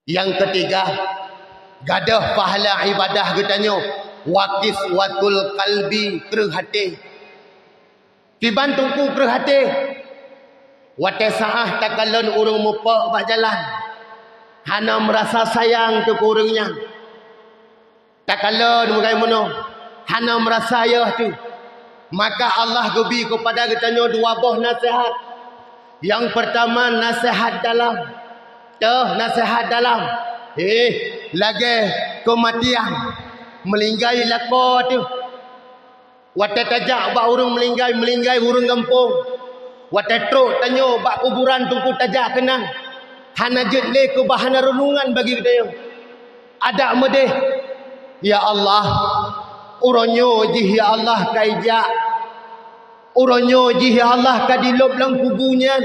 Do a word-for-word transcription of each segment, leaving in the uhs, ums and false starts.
Nyang keutigah, gadôh pahala ibadah geutanyoe, wa kiswatul qalbi, kreueh até. Kiban teungku kreueh até? Watée saát takalon ureuëng mupok bak jalan, hana meurasa sayang keu ureuëng nyan. Takalon meugay meunoe, hana meurasa yôh teuh. Maka Allah geubi keupada geutanyoe dua boh naseuhat. Nyang peurtama naseuhat dalam. Teuh naseuhat dalam. Eh, lagée keumatian, meulinggai lakoe teuh. Watée tajak bak ureuëng meulinggai, meulinggai ureuëng gampông. Watée trok tanyoe bak kuburan teungku tajak keunan, hana jeuet lé keu bahan renungan bagi geutanyoe. Adak meudeh, "Ya Allah, uroe nyoe jih ya Allah ka ijak. Uroe nyoe jih ya Allah ka dilôb lam kubu nyan.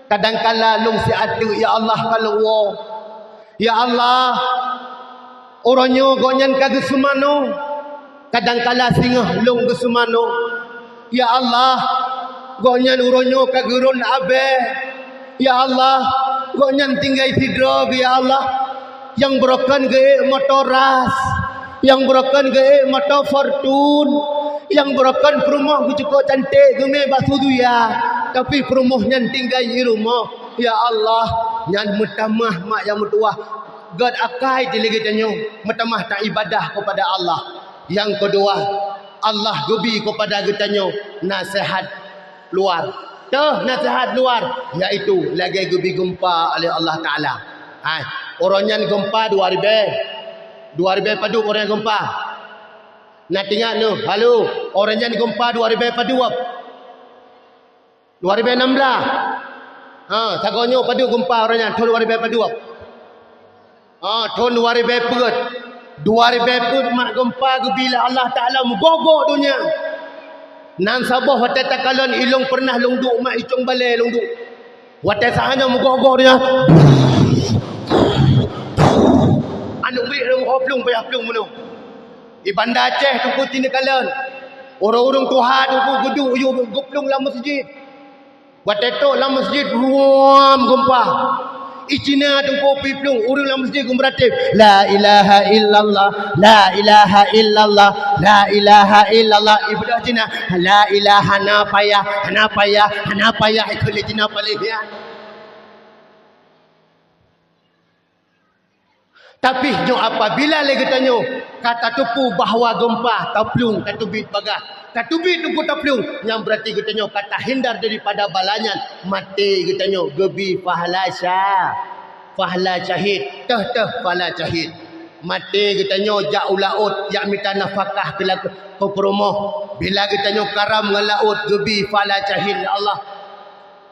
Kadangkala lôn siat teuk ya Allah ka lôn woe. Ya Allah, uroe nyoe gobnyan ka geuseumanoe. Kadangkala singoh lôn geuseumanoe. Ya Allah, gobnyan uroe nyoe ka geurôn abée. Ya Allah, gobnyan tinggai sidroe, ya Allah. Nyang beurokon geuék moto ras, nyang beurokon geuék moto Fortune, nyang beurokon peurumoh geucukôp canték geumé bak suduya, tapi peurumoh nyan tinggai i rumoh. Ya Allah, nyan meutamah mak nyang meutuwah. Gét akai di lagée tanyoe meutamah taibadah keupada Allah. Nyang keudua, Allah geubi keupada geutanyoe naseuhat luar. Teuh naseuhat luar, yaitu lagée geubi geumpa oleh Allah Taala. Hai, uroe nyan geumpa dua ribée. Dua ribée padub uroe nyan geumpa. Na teuingat neuh, halo, uroe nyan geumpa dua ribée padub. Dua ribée nam blah. Ha, sagoe nyoe padub geumpa uroe nyan, thon dua ribée padub. Ha, thon dua ribée peuet. Dua ribée peuet mak geumpa geubi lé Allah Taala meugogo donya. Nan saboh watée takalon ilong pernah lôn duek mak icong balée lôn duek. Watée saát nyan meugogo donya. Aneuk miet lôn ho plueng payah plueng meunoe. Di Banda Aceh teungku cit neukalon. Ureuëng-ureuëng tuha teungku geuduek yue geuplueng lam meuseujid. Watée trok lam meuseujid, ruam geumpa. Di Cina teungku piplueng ureuëng lam meuseujid geumeuratéb, "La ilaha illallah, la ilaha illallah, la ilaha illallah." Ibadah Cina, "La ilaha hana payah, hana payah, hana payah." Ikheun lé Cina paléh nyan. Tapi nyoe apabila lé geutanyoe ka tateupeue bahwa geumpa taplueng, tateubiet bagah, tateubiet teungku taplueng, nyang beurati geutanyoe ka tahindar daripada bala nyan, maté geutanyoe geubi pahala sya-, pahala syahid, teuh-teuh pahala syahid. Maté geutanyoe jak u laôt, jak mita nafakah keu lakoe, keu peurumoh. Bila geutanyoe karam ngon laôt geubi pahala syahid lé Allah.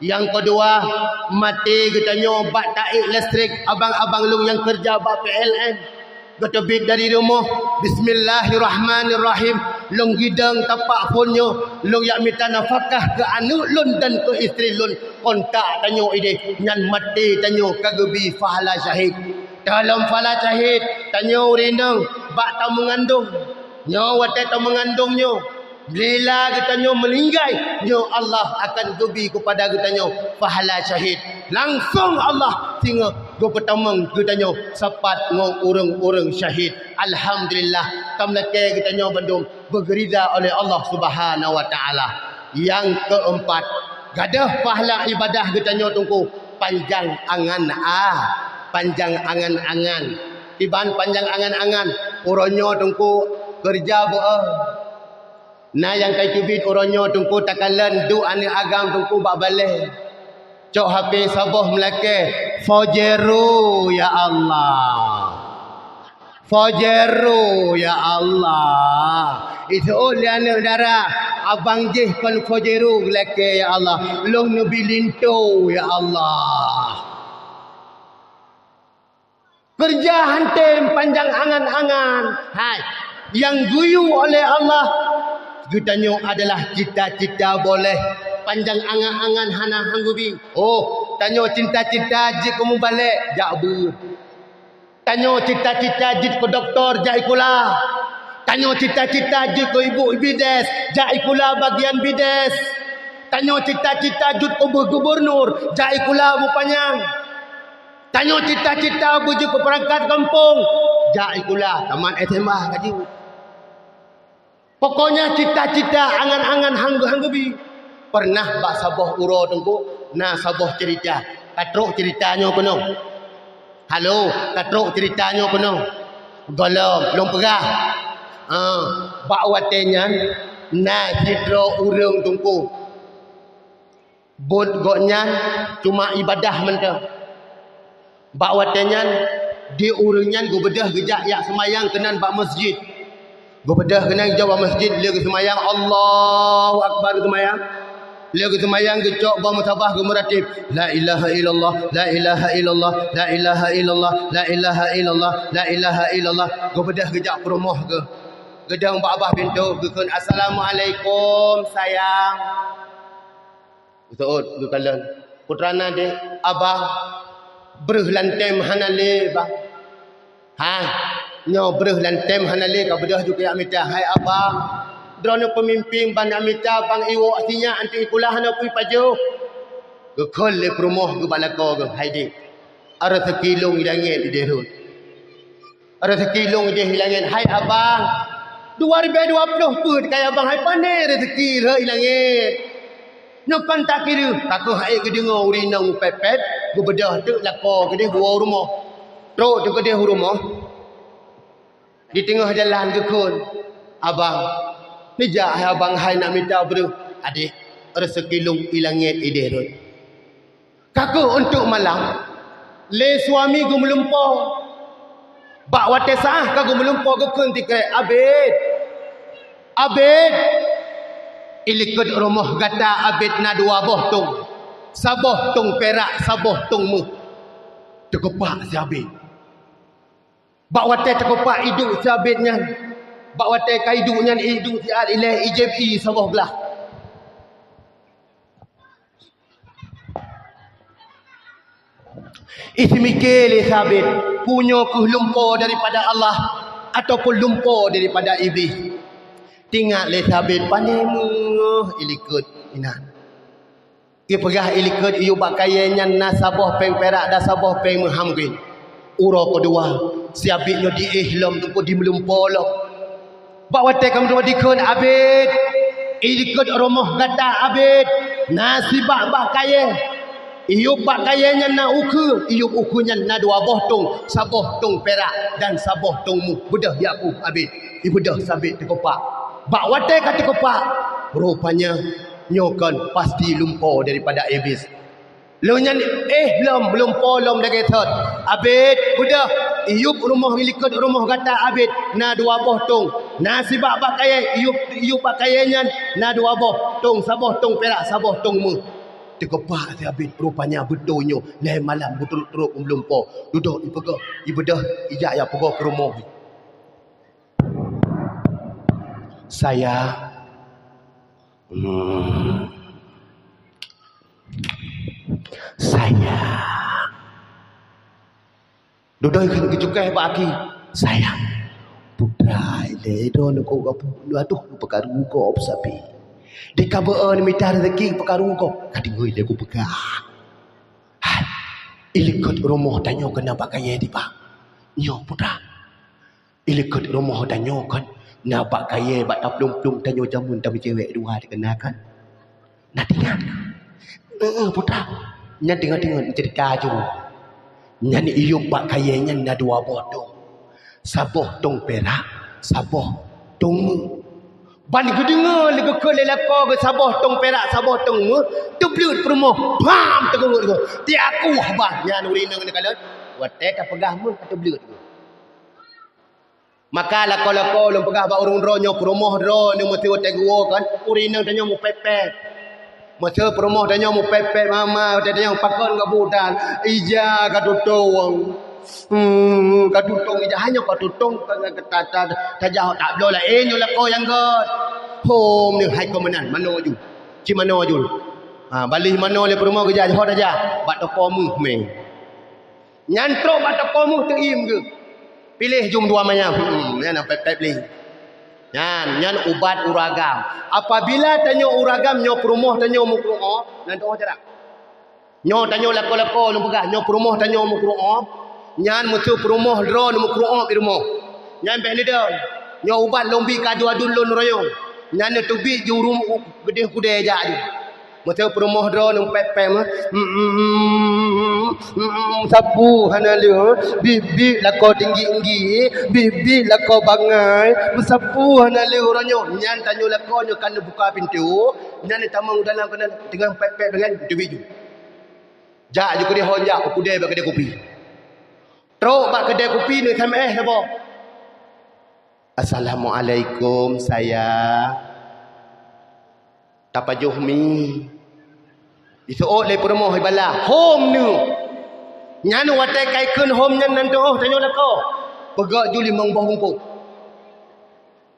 Nyang keudua, maté geutanyoe bak taék listrik abang-abang lôn nyang keureuja bak P L N. Geuteubiet dari rumoh, "Bismillahirrahmanirrahim." Lôn gidong tapak phon nyoe, lôn jak mita nafakah keu aneuk lôn dan keu istri lôn. Kontak tanyoe idéh, nyan maté tanyoe ka geubi pahala syahid. Dalam pahala syahid, tanyoe ureuëng inong bak tameungandong. Nyoe watée tameungandong nyoe, bila geutanyoe meuninggai, nyoe Allah akan geubi keupada geutanyoe pahala syahid. Langsong Allah singoh geupeutamong geutanyoe sapat ngon ureuëng-ureuëng syahid. Alhamdulillah, ka meulakée geutanyoe bandum beugeurida oleh Allah Subhanahu wa Taala. Nyang keumpat, gadôh pahala ibadah geutanyoe teungku panjang angan a, panjang angan-angan. Kiban panjang angan-angan, uroe nyoe teungku keureuja beu. Na nyang ka teubiet uroe nyoe teungku takalon duek aneuk agam teungku bak balée. Cok H P saboh meulakée, "Pajero ya Allah. Pajero ya Allah." Iseuôt lé aneuk dara, "Abang jih kon Pajero lakée ya Allah. Lôn neubi linto ya Allah." Keureuja han tem panjang angan-angan. Hai, nyang geuyue oleh Allah, geutanyoe adalah cita-cita boleh. Panjang angan-angan hana han geubi. Oh, tanyoe cita-cita jeuet keu mubalek, jak beuet. Tanyoe cita-cita jeuet keu dokto, jak sikula. Tanyoe cita-cita jeuet keu ibu bides, jak sikula bagian bides. Tanyoe cita-cita jeuet keu gubernur, jak sikula bupanyang. Tanyoe cita-cita beujeuet keu peurangkat gampông, jak sikula, tamat S M A ka jeuet. Pokoknya cita-cita, angan-angan han geu-, han geubi. Pernah bak saboh uroe Teungku, na saboh cerita. Ka trok cerita nyoe keunoe. Halo, ka trok cerita nyoe keunoe. Gohlom, lôn peugah. Ha, bak watée nyan, na sidroe ureuëng Teungku. Buet gobnyan cuma ibadah mantong. Bak watée nyan, di ureuëng nyan geubeudôh geujak jak seumayang keunan bak masjid. Geubeudôh keunan geujak bak masjid, lé geuseumayang, Allahu Akbar, geuseumayang. Lé geuseumayang geucok goe meusabbah, geumeuratib, "La ilaha illallah, la ilaha illallah, la ilaha illallah, la ilaha illallah, la ilaha illallah." Geubeudôh geujak peurumoh geuh. Geudong bak babah pintoe, geukheun, "Assalamualaikum, sayang." Geuseuôt, geukalon. Putra na deh, "Abang, breuh lam tem hana lé, Bang." "Hah? Nyoe breuh lam tem hana lé, ka beudôh ju keu jak mita." "Hai Abang, droeneuh peumimpin ban jak mita, Bang, iwoe sinyak, anti sikula hana peue ipajoh." Geukheun lé peurumoh geuh bak lakoe geuh, "Hai deh, raseuki lôn i langét ideh rhot." Raseuki lôn ideh i langét, "Hai Abang, dua ribèe dua ploh peuet kaya Abang, hai pané raseuki lheueh i langét. Nyoe kon takireuh." Ka keuh hai geudeungoe ureuëng inong meupép-pép, geubeudôh teuk lakoe keudeh woe u rumoh. Trok teuh keudeh u rumoh, di teungoh jalan geukheun, "Abang, neujak hai Abang hai nak mita breuh." "Adék, raseuki lôn i langét ideh rhot." Ka keuh untôk malam, lé suami geumeulumpoe. Bak watée sa'ah ka geumeulumpoe geukheun tikrek, "Abét! Abét! Ilikot rumoh gata Abét na dua boh tong. Saboh tong pirak, saboh tong méuh." Teukupak si Abét. Bak watée teukupak iduek si Abét nyan, bak watée ka iduek nyan iduek siat ilée, ijieb ie saboh glah. Iseumiké lé si Abét, peue nyoe keuh lumpoe daripada Allah ataupun lumpoe daripada Iblih. Teuingat lé si Abét, pané méuh ilikot inan. Ipeugah ilikot iyup bak kayée nyan na saboh péng pirak dan saboh péng méuh, han mungken. Uroe keudua, si Abét nyoe diéh lom teungku, dimeulumpoe lom. Bak watée ka meuteumé dikheun, "Abét, ilikot rumoh gata Abét, na sibak bak kayée. Iyup bak kayée nyan na ukeue, iyup ukeue nyan na dua boh tong, saboh tong pirak dan saboh tong méuh. Beudôh jak peue Abét." Ibeudôh si Abét teukupak. Bak watée ka teukupak, rupanya nyoe kon pasti lumpoe daripada Iblih. Lheueh nyan éh lom, lumpoe lom lagée thot, "Abét, beudôh, iyup rumoh ilikot rumoh gata Abét na dua boh tong. Na sibak bak kayée, iyup, iyup bak kayée nyan na dua boh tong, saboh tong pirak, saboh tong méuh." Teukupak si Abét, rupanya beutôi nyoe lhée malam beuturot-turot meulumpoe. Dudoe ipeugah, ibeudôh, ijak jak peugoe keu rumoh. "Sayang, hmm, sayang." Dudoe kheun geucukéh bak aki, "Sayang, putra ilée droeneuh keu gabuk, aduh, peukaru gob sabe. Di ka beu-, mita rezeki peukaru gob, ka deungoe lé kupeugah. Hai, ilikot rumoh tanyoe keunan bak kayée diba. Nyoe putra." Ilikot rumoh tanyoe kon na bak kayée bak taplueng-plueng tanyoe jameun tameucewek dua teukeuna kon. Na teuingat? Heeh, putra. Nyan teungoh-teungoh cerita ju. Nyan iyup bak kayée nyan na dua boh tong. Saboh tong pirak, saboh tong méuh. Ban geudeungoe lé geukheun lé lakoe geuh saboh tong pirak, saboh tong méuh, teubleuet peurumoh, bam, teugeungot geuh. Tiaku haba nyan ureuëng inong neukalon. Watée ka peugah méuh ka teubleuet geuh. Maka lakoe-lakoe lôn peugah bak ureuëng droe nyoe, peurumoh droe nyoe meusé watée geuwoe kan, ureuëng inong tanyoe meupép-pép. Meusé peurumoh tanyoe meupép-pép mama, watée tanyoe pakon gabuk dan ija ka tutong. Hmm, ka tutong ija, hana ka tutong, ka, ka, ta, ta, tajak tak bloe laén nyoe lakoe nyang gét. Hom ni hai komandan, manoe ju. Ci manoe ju. Ha, balih manoe lé peurumoh geujak jihôt aja bak toko méuh mé. Nyan trok bak toko méuh teuiem geuh. Piléh jum dua manyam. Hmm, nyan na pép-pép lé. Nyan, nyan ubat ureueng agam. Apabila tanyoe ureueng agam nyoe peurumoh tanyoe meupeurumoh, nyan doa jarak. Nyoe tanyoe lakoe-lakoe lôn peugah, nyoe peurumoh tanyoe meukru'ob, nyan meuseu peurumoh droeneuh meukru'ob di rumoh. Nyan bék neudong. Nyoe ubat lôn bi keu aduen-aduen lôn uroe nyoe. Nyan neuteubiet ju ureuëng u-, geudeh kudée jak ju. Meuseu peurumoh droeneuh pép-pép, meusapeue hana lé, biet-biet lakoe tinggi-tinggi, biet-biet lakoe bangai, meusapeue hana lé uroe nyoe. Nyan tanyoe lakoe nyoe ka neubuka pintoe, nyan neutamong u dalam keunan teungoh pép-pép deungon teubiet ju. Jak ju keudeh hon jak, u keudè bak keudè kupi. Trok bak keudè kupi, neu-S M S saboh. "Assalamualaikum, sayang. Tapajoh mi?" Iseuôt lé peurumoh ibalah, "Hom neu." Nyan watèe ka ikheun hom nyan nan teuôh tanyoe lakoe. Peugöt ju limong boh bungkôh.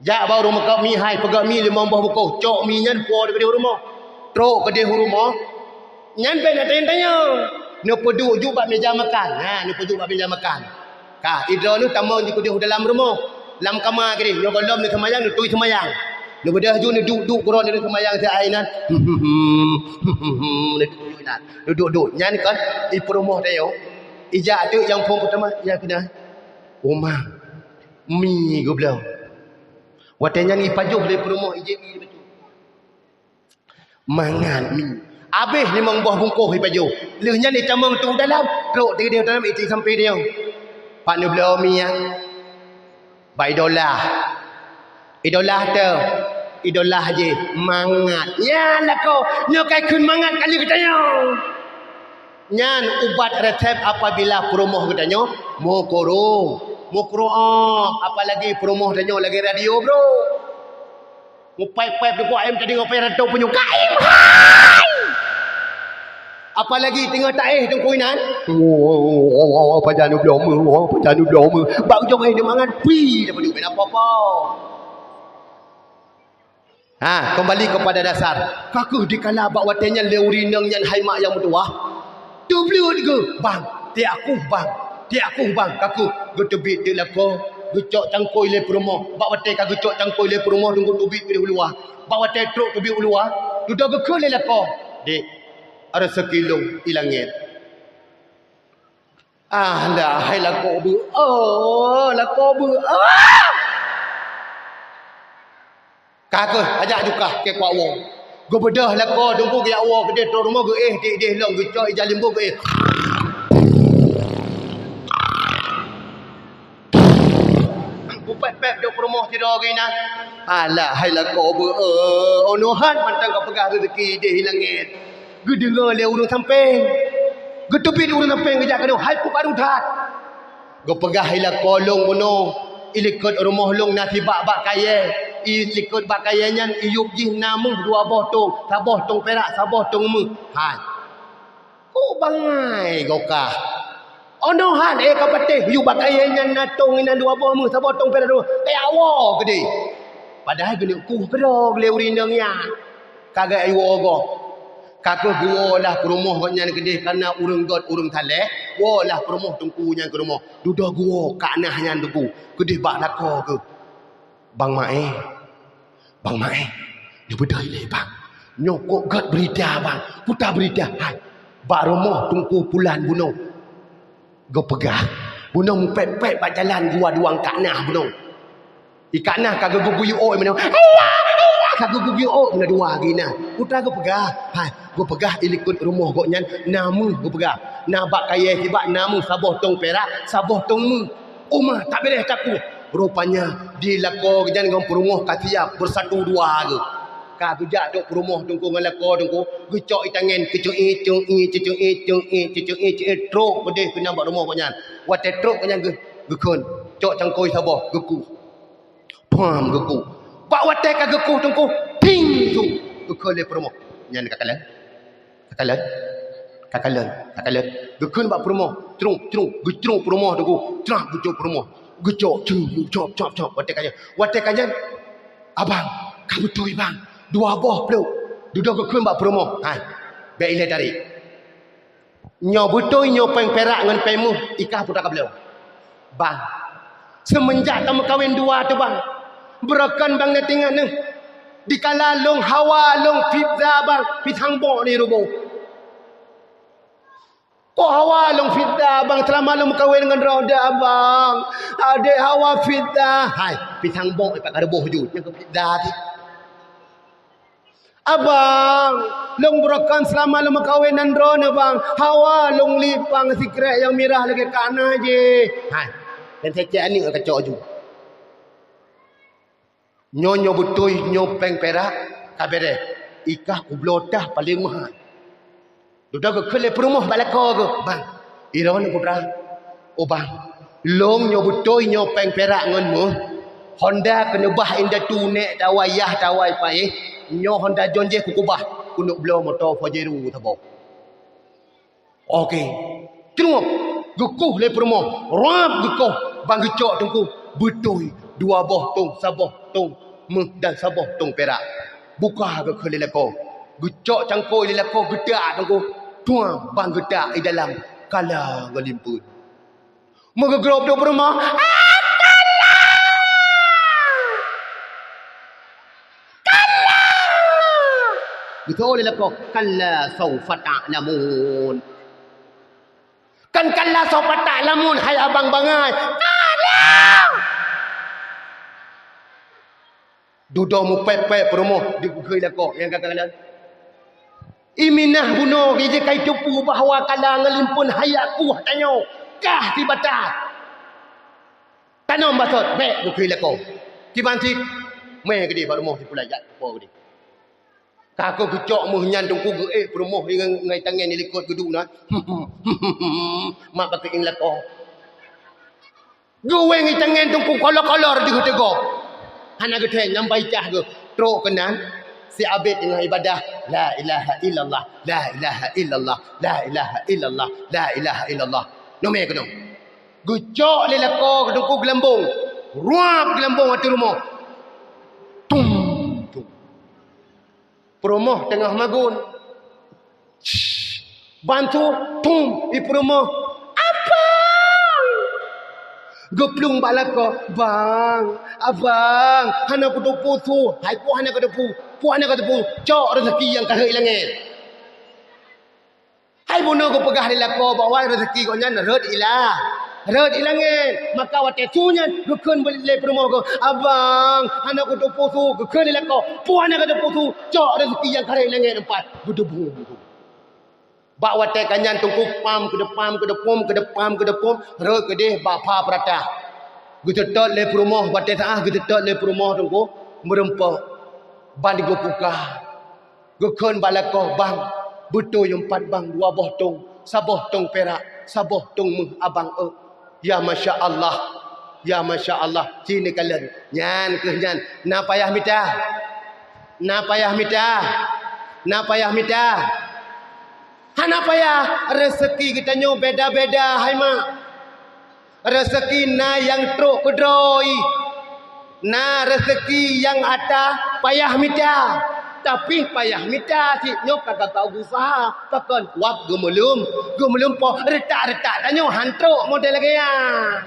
Jak bak ureuëng meukab mi, hai, peugöt mi limong boh bungkôh, cok mi nyan puwoe keudeh u rumoh. Trok keudeh u rumoh, nyan bék neutanyong-tanyong. Neupeuduek ju bak meja makan. Ha, neupeuduek bak meja makan. Ka, idroeneuh tamong ju keudeh u dalam rumoh. Lam kama keudeh, nyoe gohlom neuseumayang, neutui seumayang. Neubeudôh ju neuduek-duek keudroe neuseumayang siat inan. Neuduek-duek inan. Neuduek-duek. Nyan kon, i peurumoh tanyoe. Ijak teuk nyang phôn peutama, nyang keunan. Oma. Mi geubloe. Watèe nyan ipajoh lé peurumoh ijép mi dibacut. Mangat mi. Abéh limong boh bungkôh ipajoh. Lheueh nyan itamong teuk u dalam, trok teuk u dalam, itiek sampé nyoe. Pat neubloe mi nyan. Bak idolah. Idolah teuh. Idolah jih mangat. Nyan lakoe, nyoe ka ikheun mangat kali geutanyoe. Nyan ubat resep apabila peurumoh geutanyoe meukurong, meukurong, apalagi peurumoh tanyoe lagèe radio, bro. Meupaip-paip deungon ayam tadi ngon payah ratong punyueng. Kaim hai! Apalagi teungoh taéh teungku inan. Pajan u bloe meu, pajan u bloe meu. Bak ujong éh neumangat, pi dapat duit apa-apa. Ha, kembali kepada dasar. Ka kheueh dikala bak watèe nyan lé ureueng inong nyan hai mak nyang meutuwah. Teubleuet geuh, "Bang, tiek kuh, Bang, tiek kuh, Bang." Ka kheueh geuteubiet teuk lakoe, geucok cangkôi lé peurumoh. Bak watèe ka geucok cangkôi lé peurumoh, teungku teubiet u luwa. Bak watèe trok teubiet u luwa, dudoe geukheun lé lakoe, "Dek, rezeki lôn i langèt." Ah, dah, hai lakoe beuh. Oh, lakoe beuh. Ah! Ka kheueh, ajak jukah keu kuak woe. Geubeudôh lakoe teungku geujak woe keudeh trok rumoh geuéh, deh-deh lom geucok ija limbôh geuéh. Bupet-pet dok peurumoh sidroe geuh inan. Alah, hai lakoe beuh, oh, nohan mantong ka peugah rezeki deh i langèt. Geudeungoe lé ureueng sampéng. Geuteubiet ureueng sampéng geujak keunoe, hai peue barô that. Geupeugah i lakoe lôn bunoe, i likot rumoh lôn na sibak bak kayèe. I likot bak kayèe nyan i yup jih na méuh dua boh tông, saboh tông pirak, saboh tông méuh. Hai. Kok bangai gokah? Onohan éh ka patéh, yub bak kayèe nyan na tông inan dua boh méuh, saboh tông pirak dua. Kaya woe keudeh. Padahai geuneuk kuh keudroe lé ureueng inong nyan. Ka geuwoe gob. Ka kheueh geuwoe lah peurumoh gobnyan keudeh, kareuna ureueng gèt, ureueng saleh. Woe lah peurumoh teungku nyan keu rumoh. Dudoe geuwoe kak nah nyan teungku keudeh bak lakoe geuh. "Bang Maé, Bang Maé, neubeudôh ilèe, Bang. Nyoe kok gèt beurita, Bang. Peue ta beurita?" "Hai, bak rumoh Teungku Pulan bunoe geupeugah, bunoe meupèt-pèt bak jalan geuwa dua kak nah bunoe. I kak nah ka geuguguyeue ôk meunoe. Alah, alah, ka geuguguyeue ôk meunoe dua geuh inan. Peue ta geupeugah?" "Hai, geupeugah i likot rumoh gobnyan na méuh," geupeugah. "Na bak kayèe sibak na méuh saboh tông pirak, saboh tông méuh." Uma tabeureh taku. Rupanya di lakoe nyan ngon peurumoh ka siap beusatu dua geuh. Ka geujak trok peurumoh teungku ngon lakoe teungku, geucok i tangen, keucok-i, cok-i, cok-i, cok-i, cok-i, cok-i, trok keudeh keunan bak rumoh gobnyan. Watèe trok gobnyan geuh, geukheun, cok cangkôi saboh, geukuh. Pham geukuh. Bak watèe ka geukuh teungku, ping su, geukheun lé peurumoh. Nyan ka kalon. Ka kalon. Ka kalon. Ka kalon. Geukheun bak peurumoh. Trong, trong. Geucrong peurumoh teungku. Trong geucrong peurumoh. Geucok, trong, geucok, cok, cok. Watèe ka nyan. Watèe ka nyan. "Abang, ka beutôi, Bang. Dua boh plôk." Dudoe geukheun bak peurumoh. "Hai. Bèk ilèe tarék. Nyoe beutôi nyoe péng pirak ngon péng méuh, i kah peue ta kabloe." "Bang, seumeunjak tameukawen dua teuh, Bang, beureukan Bang na teuingat neuh, dikala lôn hawa lôn pizza, Bang, pisang bok ni ruboh. Kok hawa lôn fitnah, bang, seulama lôn meukawen ngon droeneuh, bang? Adék hawa fitnah. Hai, pisang bok ipat ka reuboh ju, nyang keu fitnah teuh. Abang, lôn beurokon seulama lôn meukawen ngon droeneuh, bang. Hawa lôn liek, bang, sikrek nyang mirah lagèe kana jih. Hai, dan seucék aneuk ka cok ju. Nyoe, nyoe beutôi, nyoe péng pirak, ka bèrèh. Ikah kubloe tah paleng meuhai. Dudoe geukheun lé peurumoh bak lakoe geuh, "Bang, droeneuh putra, oh bang, lôn nyoe beutôi nyoe péng pirak ngon meuh, honda keuneubah indatu nèk tawai yah tawai paéh, nyoe honda jon jih kukubah, keuneuk bloe moto Pajero saboh." Oke. Teungoh geukoh lé peurumoh, rab geukoh, bang geucok teungku, beutôi dua boh tong, saboh tong meuh dan saboh tong pirak. Buka geukheun lé lakoe. Geucok cangkôi lé lakoe geutak teungku. Tuang bang geutak i dalam kala ngon limpeuen. Meugeugrob dua peurumoh. "Ah, kala! Kala!" Geutôh lé lakoe, "Kalla saufa ta'lamun." Kan kalla saufa ta'lamun, hai abang bangai. Kala! Dudoe mupèk-pèk peurumoh di bukée lakoe nyang ka kalon. Iminah bunoe, jih ka iteupeue bahwa kala ngon limpeuen hayak kueh tanyoe kah sibatat. Tanom basot, bèk bukée lakoe. Kiban cit, mé keudeh bak rumoh sipulai jak po keudeh. Ka keuh geucok meuh nyan teungku geuék peurumoh ngon, ngon tangen di likot geuduek na. Mak bakeuing lakoe. Geuwéng i tangen teungku kolor-kolor deuh teugok. Hana geuthèe nyang baicah geuh. Trok keunan, si abét teungoh ibadah, "La ilaha illallah, la ilaha illallah, la ilaha illallah, la ilaha illallah." Nomé keunoe. Geucok lé lakoe teungku geulambong. Ruab geulambong ateueh rumoh. Tum, tum. Peurumoh teungoh magun. Bantu, pum, i peurumoh. "Abang!" Geuplueng bak lakoe, "Bang, abang, hana kuteupeu su." Hai, peue hana kuteupeu? Peue hana kuteupeu? Cok reuzeki nyang ka rhot i langét. Hai bunoe geupeugah lé lakoe bahwa reuzeki gobnyan rhot i la-, rhot i langét. Maka watèe su nyan geukheun lé peurumoh geuh, "Abang, hana kuteupeu su." Geukheun lé lakoe, "Peue hana kuteupeu su?" Cok reuzeki nyang ka rhot i langét teumpat. Geudeubong. Bak watèe ka nyan teungku pam keudeupam, keudeupom, keudeupam, keudeupom, rhot keudeh bak pha peuratah. Geuteutôt lé peurumoh, watèe saát geuteutôt lé peurumoh teungku, meureumpok ban geupukah. Geukheun bak lakoe, "Bang, beutôi nyoe pat bang, dua boh tong, saboh tong pirak, saboh tong meuh abang eu." Ya masya Allah, ya masya Allah, ci neukalon. Nyan keuh nyan, na payah mita. Na payah mita. Na payah mita. Hana payah, reuzeki geutanyoe beda-beda, hai mak. Reuzeki na nyang trok keudroe, na reuzeki nyang ata payah mita. Tapi payah mita cit nyoe ka gata usaha, pakon wab geumeuleuem, geumeuleuem po reutak-reutak tanyoe han trok model lagèe nyan.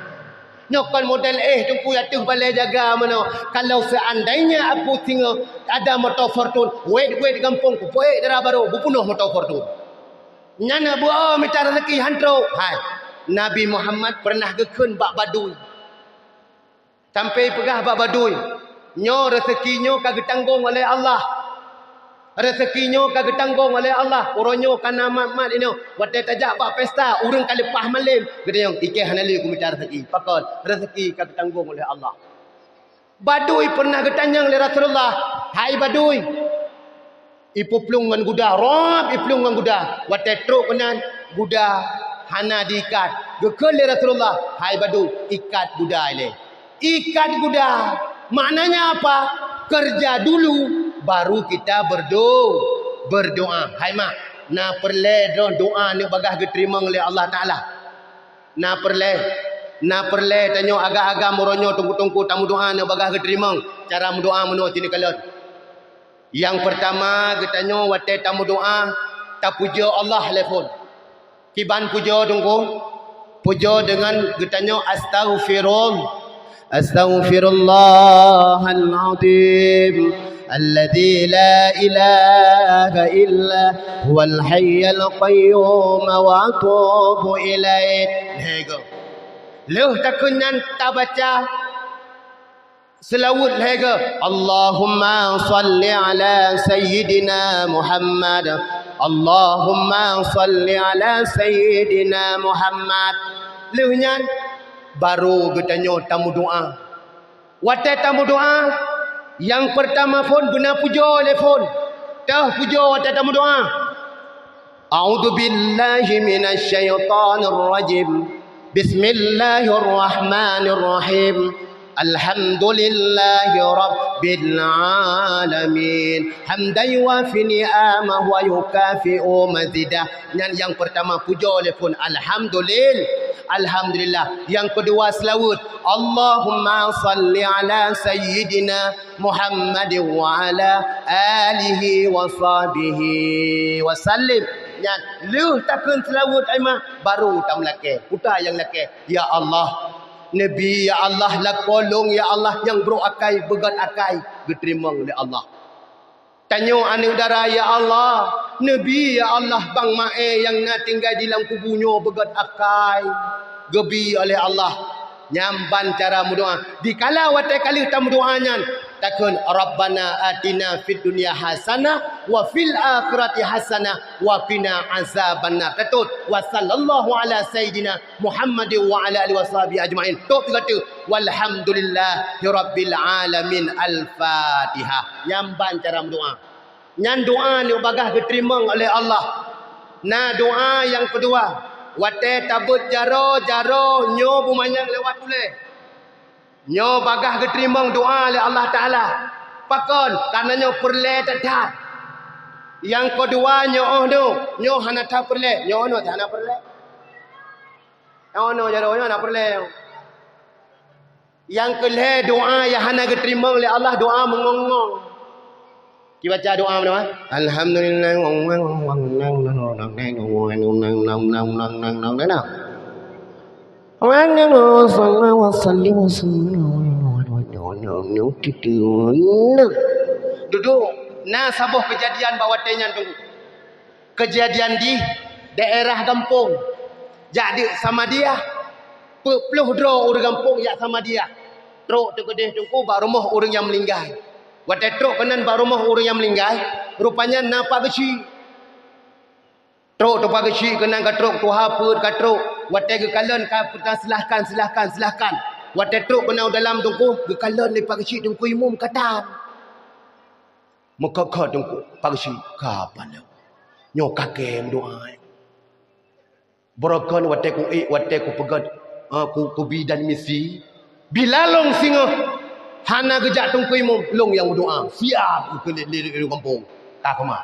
Nyoe kon model éh teungku ateueh balèe jaga meunoe. Kalau seandainya aku singoh ada moto Fortune, wet-wet gampông kupeuék dara barô, bupeunoh moto Fortune. Nyan na beuo mita reuzeki han trok. Hai, Nabi Muhammad peureunah geukheun bak badui. Sampai peugah bak badui, "Nyoe reuzeki nyoe ka geutanggong oleh Allah. Reuzeki nyoe ka geutanggong oleh Allah. Uroe nyoe ka na mat-mat inoe. Watèe tajak bak pesta, ureueng ka leupah malém." Geutanyong, "Ikèe hana lé kumita reuzeki." Pakon, reuzeki ka geutanggong oleh Allah. Badui peureunah geutanyong lé Rasulullah, "Hai badui, ipuplueng ngon guda, rab iplueng ngon guda." Watèe trok keunan, guda hana diikat. Geukheun lé Rasulullah, "Hai badui, ikat guda ilèe." Ikat guda, maknanya apa? Kerja dulu, baru kita berdo-, berdoa. Hai mak, na peureulèe droe doa neuk bagaih geuteurimong lé Allah Taala. Na peureulèe, na peureulèe tanyoe agam-agam uroe nyoe teungku-teungku tameudoa neuk bagaih geuteurimong. Cara meudoa meunoe cit neukalon. Nyang peurtama, geutanyoe watèe tameudoa, tapujoe Allah lé phon. Kiban pujoe teungku? Pujoe deungon geutanyoe astaghfirul-, astaghfirullahal azim. Alladzi la ilaha illa huwal hayyul qayyum wa atubu ilaih. Lhèe goe. Lheueh takheun nyan tabaca seulaweuet lhèe goe, Allahumma shalli ala sayyidina Muhammad. Allahumma shalli ala sayyidina Muhammad. Lheueh nyan, barô geutanyoe tameudoa. Watèe tameudoa, nyang peurtama phôn beuna pujoe lé phôn. Teuh pujoe watèe tameudoa. A'udzubillahi minasyaitonirrajim. Bismillahirrahmanirrahim. Alhamdulillahi rabbil alamin. Hamdan yuwafi ni'amahu wa yukafi'u mazidah. Nyan nyang peurtama pujoe lé phôn alhamdulil-, alhamdulillah. Nyang keudua seulaweuet, Allahumma shalli ala sayyidina Muhammadin wa ala alihi wa sahbihi wa sallim. Nyan lheueh takheun seulaweuet, ai mah, barô tameulakèe. Peue nyang lakèe? Ya Allah, neubi ya Allah, lakoe lôn ya Allah nyang brôk akai, beugèt akai, geuteurimong lé Allah. Tanyoe aneuk dara ya Allah, neubi ya Allah, bang maé nyang na tinggai di lam kubu nyoe beugèt akai, geubi oleh Allah. Nyan ban cara meudoa. Dikala watèe ka lheueh tameudoa nyan, takheun, "Rabbana atina fid dunya hasanah wa fil akhirati hasanah wa qina azabannar." Tatot, "Wa sallallahu ala sayyidina Muhammadin wa ala alihi wa sahbihi ajmain." Top tiga tu. "Walhamdulillahi rabbil alamin." Al-Fatihah. Nyan ban cara meudoa. Nyan doa nyang bagah geuteurimong oleh Allah. Na doa nyang keudua, watèe tabeuet jaroe, jaroe nyoe beumanyang lewat ulèe. Nyoe bagah geuteurimong doa lé Allah Taala. Pakon? Karena nyoe peureulèe that-that. Nyang keudua nyoe, oh, nyoe, nyoe hana that peureulèe. Nyoe, nyoe hana peureulèe. Nyoe, nyoe jaroe nyoe hana peureulèe. Nyang keu lhèe doa nyang hana geuteurimong lé Allah, doa meungong-ngong. Kibaca doa meunan, alhamdulillah. Dudoe, na saboh keujadian bak watèe nyan teungku. Keujadian di daerah gampông. Jak di Samadiyah, peuet ploh droe ureueng gampông jak Samadiyah. Trok teukeudeh teungku bak rumoh ureueng nyang meuninggai. Watèe trok keunan bak rumoh ureueng nyang meuninggai, rupanya na Pak Geuchik. Trok teuk Pak Geuchik keunan ka trok, tuha peuet ka trok. Watèe geukalon ka peugah, "Silahkan, silahkan, silahkan." Watèe trok keunan u dalam teungku, geukalon lé Pak Geuchik teungku imum ka tan. Meukhot-khot teungku, Pak Geuchik, ka paloe. Nyoe ka kèe meudoa. Beurokon watèe ku ék, watèe ku peugèt, ah, ku, ku bi dan misi. Bila lôn singoh hana geujak teungku imum, lôn nyang meudoa. Siap keu lé, lé, lé gampông. Ka keumah.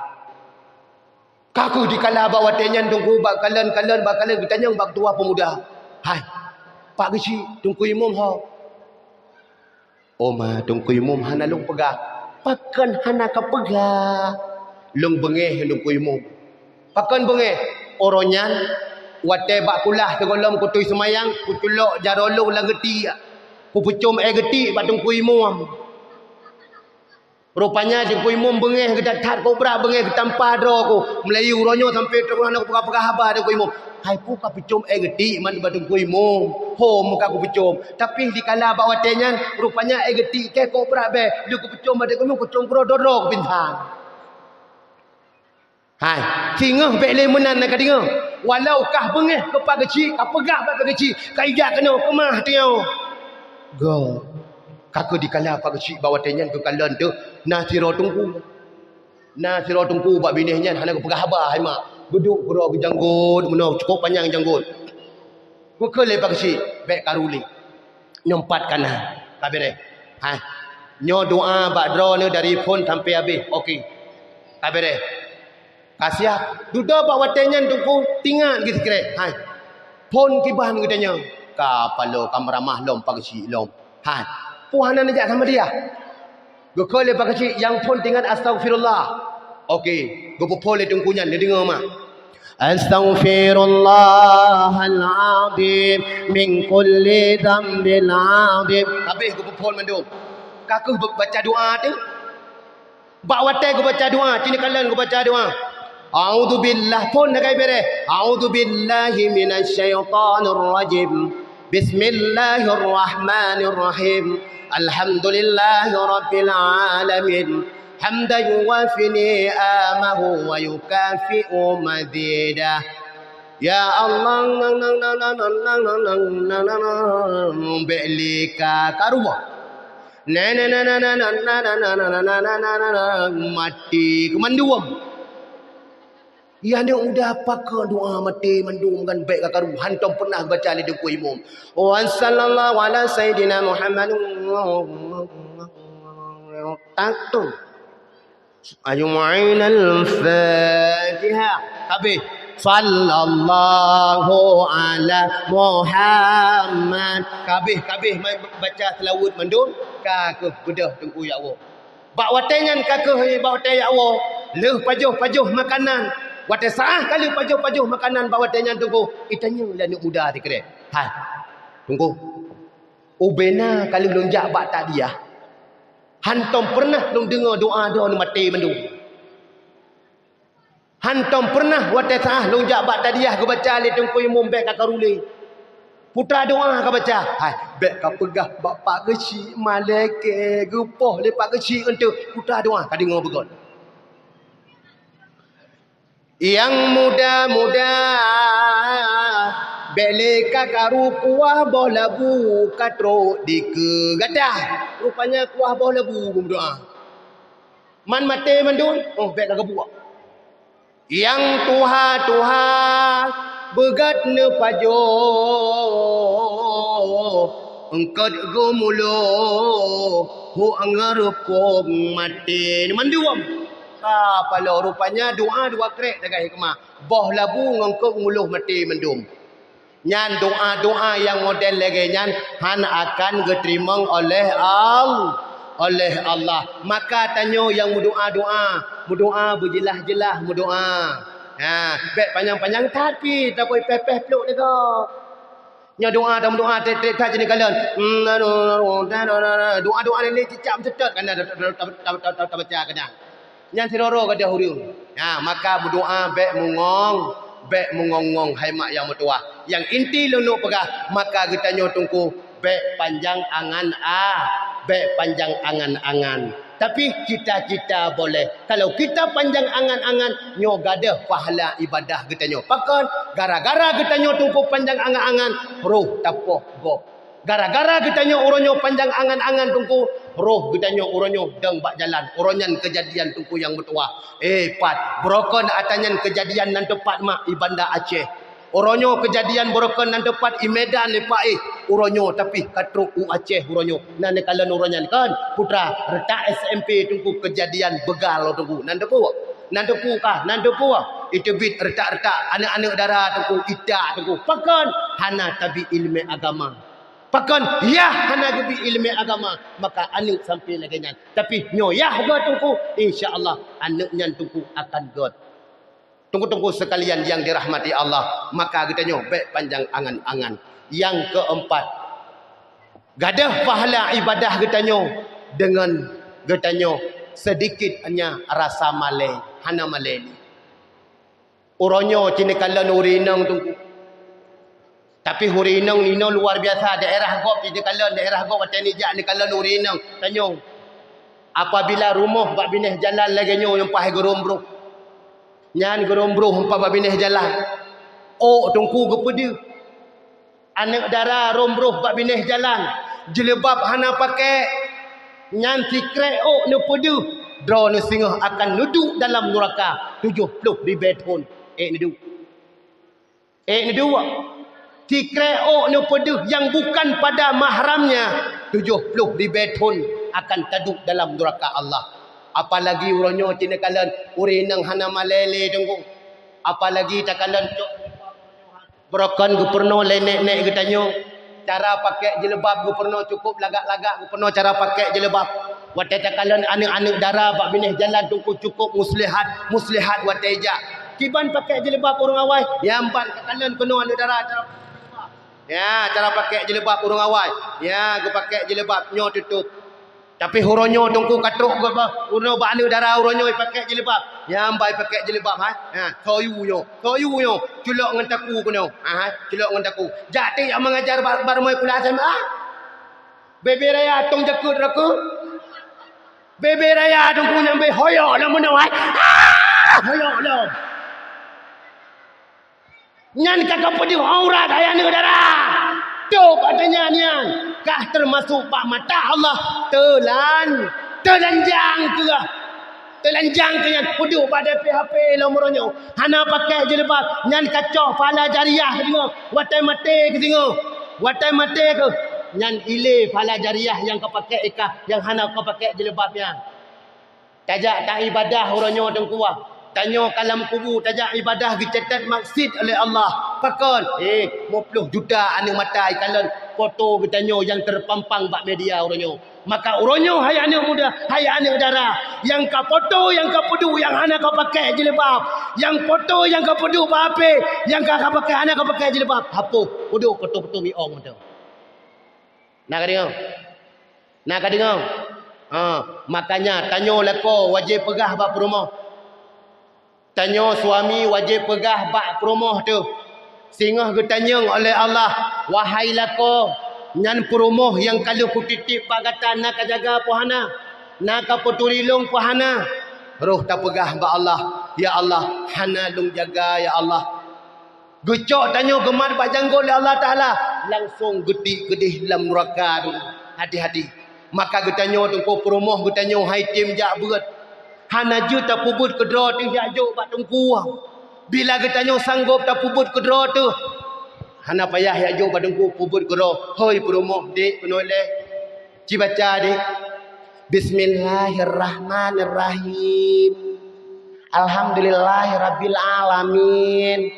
Ka keuh dikala bak watèe nyan teungku, bak kalon, kalon, bak kalon geutanyong bak tuha peumuda. Hai, Pak Geuchik, teungku imum ho? Oma, teungku imum hana lôn peugah. Pakon hana kapeugah? Lôn beungèh teungku imum. Pakon beungèh? Uroe nyan, watèe bak kulah sigohlom kuturi seumayang, kuculok jaroe lôn lam geutiek. Kupeucom èe geutiek bak teungku imum. Rupanya teungku imum beungèh geutat-that, kobra beungèh geutampa droe ku. Meulayeue uroe nyoe sampoe trok hana kupeugah-peugah haba teungku imum. Hai, peue kapeucom èe geutiek man bak teungku imum? Ho, muka kupeucom. Tapi dikala bak watèe nyan, rupanya èe geutiek kèe kobra bèe. Lheueh kupeucom bak teungku imum, kucom keudroe-droe kupingsan. Hai, singoh bèk lé meunan na kadeungö. Walau kah beungèh keu Pak Geuchik, kapeugah bak Pak Geuchik, kaijak keunoe keumah teungoh. Go. Ka keuh dikala Pak Geuchik bak watèe nyan geukalon teuh na sidroe teungku. Na sidroe teungku bak binéh nyan hana geupeugah haba hai mak. Geuduek keudroe geujanggot meunoe cukôp panyang janggot. Geukheun lé Pak Geuchik, "Bèk karu lé. Nyoe pat ka na. Ka bèrèh. Hai. Nyoe doa bak droeneuh dari phôn sampoe habéh. Oke. Ka bèrèh." Ka siap. Dudoe bak watèe nyan teungku, teuingat geusikrek. Hai. Phôn kiban geutanyong. Ka paloe, ka meuramah lom Pak Geuchik lom. Hai. Peue hana neujak Samadiyah? Geukheun lé Pak Geuchik, nyang phôn teuingat astaghfirullah. Oke, geupeuphôn lé teungku nyan, neudeungö mak. Astaghfirullahal azim min kulli dzambil azim. Habéh geupeuphôn mandum. Ka keuh baca doa teuh. Bak watée geubaca doa, ci neukalon geubaca doa. A'udzubillah, phon sagai bereh. A'udzubillahi minasyaitonirrajim. Bismillahirrahmanirrahim. Alhamdulillahirabbil alamin. Hamdan yuwafi ni'amahu wa yukafi'u mazidah. Ya Allah, bék lé ka karu. Maté keu mandum. Iya, aneuk muda, pakon doa maté mandum ngon bék ka karu, hantom pernah baca lé Teungku Imum. Wa sallallahu ala sayyidina Muhammad. Taktum. Ajma'in al-Fatihah. Kabeh. Sallallahu ala Muhammad. Kabeh, kabeh mai baca seulaweuet mandum, ka keuh beudôh Teungku ya Allah. Bak watée nyan ka keuh, bak watée ya Allah, lheueh pajoh-pajoh makanan. Watée saah ka lheueh pajoh-pajoh makanan bak watée nyan Teungku, itanyong lé aneuk muda sikrek. Hai. Teungku. Ubena ka lheueh lôn jak bak takziah. Hantom pernah lôn deungoe doa droeneuh maté mandum. Hantom pernah watée saah lôn jak bak takziah geubaca lé Teungku Imum bék ka karu lé. Putra doa ka baca, hai, bék ka peugah bak Pak Geuchik, malée kée geupoh lé Pak Geuchik eunteuk. Putra doa ka deungoe beugöt. Nyang muda-muda, bék lé ka karu, kuah boh labu ka trok dikeue gadah. Rupanya kuah boh labu geumeudoa. Man maté mandum, oh, bék ka geubuak. Nyang tuha-tuha, beugét neupajoh, eungkôt geumulo, hu angeureupoh maté mandum. Ka paloe rupanya doa dua krek sagai hikmah. Boh labu ngon eungkôt geumulo maté mandum. Nyan doa-doa nyang model lagée nyan hana akan geuteurimong oleh Al-, oleh Allah. Maka tanyoe nyang meudoa-doa, meudoa beujeulaih-jeulaih meudoa. Ha, bék panyang-panyang that pih, tapeuéh-péh plôk lé gob. Nyoe doa, tameudoa treb-treb that jeuet kalon. Doa-doa lé cicak meuteutôt kana tabaca keudang. Nyan sidroe-droe gadôh ureuëng. Ha, maka meudoa bék meungong, bék meungong-ngong hai mak nyang meutuwah. Nyang inti lôn neuk peugah, maka geutanyoe Teungku bék panjang angan, ah, bék panjang angan-angan. Tapi cita-cita boleh. Kalau kita panjang angan-angan, nyoe gadôh pahala ibadah geutanyoe. Pakon? Gara-gara geutanyoe Teungku panjang angan-angan, roh tapoh gob. Gara-gara geutanyoe uroe nyoe panjang angan-angan Teungku, roh geutanyoe uroe nyoe dong bak jalan. Uroe nyan keujadian Teungku nyang meutuwah. Eh, pat, beurokon ata nyan keujadian nan teupat mak i Banda Aceh. Uroe nyoe keujadian beurokon nan teupat i Medan, i Paih. Uroe nyoe tapi ka trok u Aceh uroe nyoe. Nan neukalon uroe nyan kan, putra, reutak S M P Teungku keujadian beugal Teungku. Nan Teungku, nan Teungku kah, nan Teungku. Iteubiet reutak-reutak aneuëk-aneuëk dara Teungku, ita Teungku. Pakon? Hana tabi iéleumé agama. Pakon yah hana geubri iéleumé agama, maka aneuëk sampai lagée nyan. Tapi nyoe yah goe Teungku, insya Allah aneuëk nyan Teungku akan göt. Teungku-teungku sekalian yang dirahmati Allah, maka geutanyoe bék panjang angan-angan. Yang keempat, gadôh pahala ibadah geutanyoe deungon geutanyoe sedikit hanya rasa malée, hana malée lé. Uroe nyoe ci neukalon ureuëng inong Teungku. Tapi ureuëng inong inoe luar biasa, daerah gob ci neukalon, daerah gob watée neujak neukalon ureuëng inong. Tanyoe, apabila rumoh bak binéh jalan lagée nyoe nyang paih geurom broh. Nyan geurom broh empat bak binéh jalan. Ôk Teungku geupeudeuh. Aneuëk dara rom broh bak binéh jalan, jilbab hana pakék, nyan sikrek ôk neupeudeuh, droeneuh singoh akan neuduek dalam nuraka tujoh ploh ribée thon. Ék neuduek. Ék neuduek. Sikrek ôk neupeudeuh nyang bukan pada mahramnya, tujoh ploh ribée thon akan taduek dalam nuraka Allah. Apalagi uroe nyoe ci neukalon ureuëng inong hana malée lé Teungku. Apalagi takalon cok Beurokon geupeurunoe lé nék-nék geutanyoe. Cara pakék jilbab geupeurunoe cukôp lagak-lagak geupeurunoe cara pakék jilbab. Watée takalon aneuëk-aneuëk dara bak binéh jalan Teungku cukôp muslihat, muslihat watée jak. Kiban pakék jilbab ureuëng awai, nyang ban takalon keunoe aneuëk dara cara pakék jilbab. Ya, cara pakék jilbab ureuëng awai. Ya, geupakék jilbab nyoe tutôp. Tapi uroe nyoe teungku ka trok geuba, uroe nyoe bak aneuk dara uroe nyoe pakai jilbab. Nyang bai pakai jilbab, ha? Ha, soe yue nyoe, soe yue nyoe, culok ngon taku keunoe. Ha, culok ngon taku. Jak tiek nyang mengajar ba-, baroe kula S M A. Bebe raya tong jakeuet raku. Bebe raya teungku nyang be hoyok lom meunoe, hai. Ah, hoyok lom. Nyan ka kapeudeuh aurat hai aneuk dara. Tôb ata nyan, nyan ka teumasok bak mata Allah teulan-, teulanjang keuh. Teulanjang keuh nyan peuduek bak D P H P lom uroe nyoe. Hana pakai jilbab, nyan ka cok pahala jariah deungoe. Watèe maté keuh deungoe. Watèe maté keuh, nyan ilé pahala jariah nyang ka pakai ikah, nyang hana ka pakai jilbab nyan. Tajak taibadah uroe nyoe teungku. Tanyoe ka lam kubu tajak ibadah geucatat maksud oleh Allah. Pakon? Eh, lima puluh juta aneuk mata ikalon foto geutanyoe nyang teupampang bak media uroe nyoe. Maka uroe nyoe hai aneuk muda, hai aneuk dara, nyang ka foto, nyang ka peuduek, nyang hana ka pakai jilbab, nyang foto, nyang ka peuduek bak H P, nyang ka, ka pakai, hana ka pakai jilbab, hapôh, peuduek foto-foto miong tu. Na ka deungoe? Na ka deungoe? Ha, makanya tanyoe lakoe wajéb peugah bak peurumoh. Tanyoe suami wajéb peugah bak peurumoh teuh. Singoh geutanyong oleh Allah, "Wahai lakoe, nyan peurumoh nyang ka lheueh kutitip bak gata na ka jaga peu hana? Na ka peuturi lôn peu hana?" Roh tapeugah bak Allah, "Ya Allah, hana lôn jaga, ya Allah." Geucok tanyoe geumat bak janggôt lé Allah Taala, langsong geutiek keudeh lam nuraka dum. Hati-hati. Maka geutanyoe teungku peurumoh geutanyoe hai tem jak beuet. Hana jeuet tapeubeuet keudroe teuh jak jok bak teungku. Bila geutanyoe sanggob tapeubeuet keudroe teuh, hana payah jak jok bak teungku peubeuet keudroe. Hoi peurumoh, dek, keunoe lé. Ci baca, dek. Bismillahirrahmanirrahim. Alhamdulillahirabbil alamin.